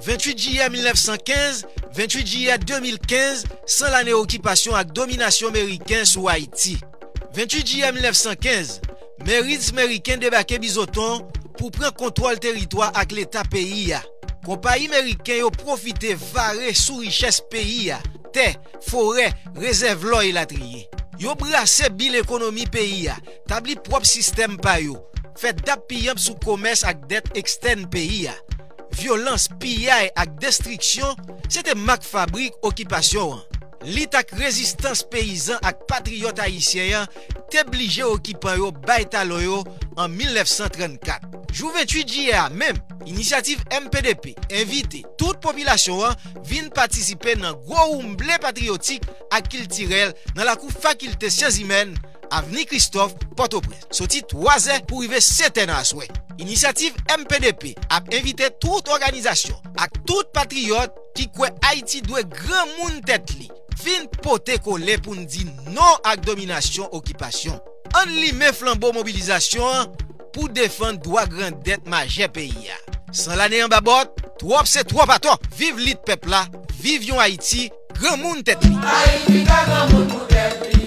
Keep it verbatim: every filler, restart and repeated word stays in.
Venntuit jiyè mil nèf san kenz, venntuit jiyè de mil kenz, san lane okipasyon ak dominasyon meriken sou Ayiti. Venntuit jiyè mil nèf san kenz, Marines meriken debake Bizoton pou pran kontwòl teritwa ak leta peyi a. Konpayi meriken yo pwofite vare sou richès peyi a, tè, forè, rezèv lò elatriye. Yo brase bil ekonomi peyi a, tabli pwòp sistèm pa yo, fè dap piyanp sou komès ak dèt ekstèn peyi a. Vyolans, piyay ak destriksyon se te mak fabrik okipasyon an. Lit ak rezistans peyizan ak patriyòt ayisyen an te blije okipan yo bay talon yo an mil nèf san trannkat. Jou venntuit jiyè a menm, inisyativ M P D P envite tout popilasyon an vin patisipe nan gwo woumble patriyotik ak kiltirèl nan lakou Fakilte Syans Imèn, Avni Kristòf, Pòtoprens, soti twazè pou rive setè nan aswè. Inisyativ M P D P ap envite tout òganizasyon ak tout patriyòt ki kwè Ayiti dwe granmoun tèt li vin pote kole pou n di non ak dominasyon okipasyon. Ann limen flanbo mobilizasyon an pou defann dwa grandèt majè peyi a. San lane anba bòt, twòp se twòp atò. Viv lit pèp la, viv yon Ayiti granmoun tèt li. Ayiti ka granmoun pou tèt li.